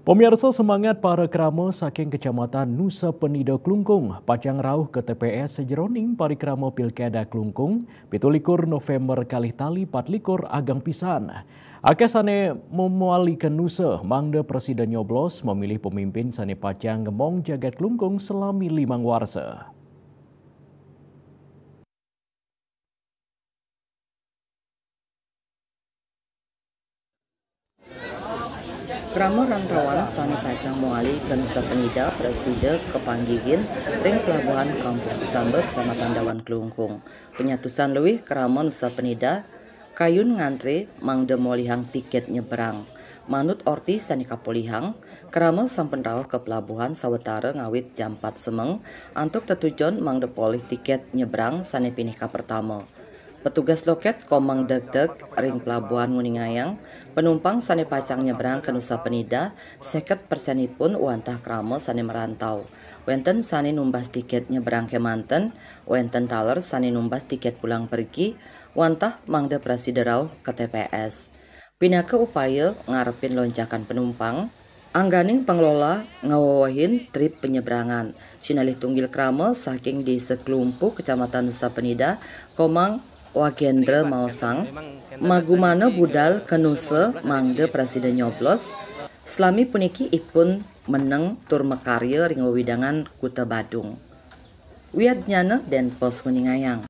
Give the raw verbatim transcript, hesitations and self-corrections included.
Pemirsa, semangat para krama saking Kecamatan Nusa Penida Klungkung pacang rauh ke T P S sajeroning parikrama Pilkada Klungkung, pitu likur November kalih tali pat likur agang pisan. Akeh sane memuali ke Nusa mangda presiden nyoblos memilih pemimpin sane pacang ngemong jagat Klungkung selami limang warsa. Krama rantauan sane pacang moali ka Nusa Penida prasida kapanggihin ring Pelabuhan Kampung Pisamba, Kecamatan Dawan Klungkung. Penyatusan luih krama Nusa Penida kayun ngantre mangda molihang tiket nyebrang. Manut orti sane kapolihang, krama sampun rauh ka pelabuhan sawatara ngawit jam empat semeng antuk tetujon mangda polih tiket nyebrang sane pinih kapertama. Petugas loket Komang Degdeg ring pelabuhan nguningayang, penumpang sane pacang nyebrang ka Nusa Penida, seket persenipun wantah krama sane merantau. Wenten sane numbas tiket nyebrang kemanten, wenten taler sane numbas tiket pulang pergi, wantah mangda prasida rauh ka T P S. Pinaka upaya ngarepin lonjakan penumpang, angganing pengelola ngawewehin trip penyebrangan. Sinalih tunggil krama saking Desa Klumpu, Kecamatan Nusa Penida, Komang Wagendra maosang, magumana budal ka Nusa mangda prasida nyoblos, selami puniki ipun meneng tur makarya ring wewidangan Kuta Badung. Wiadnyana Denpos nguningayang,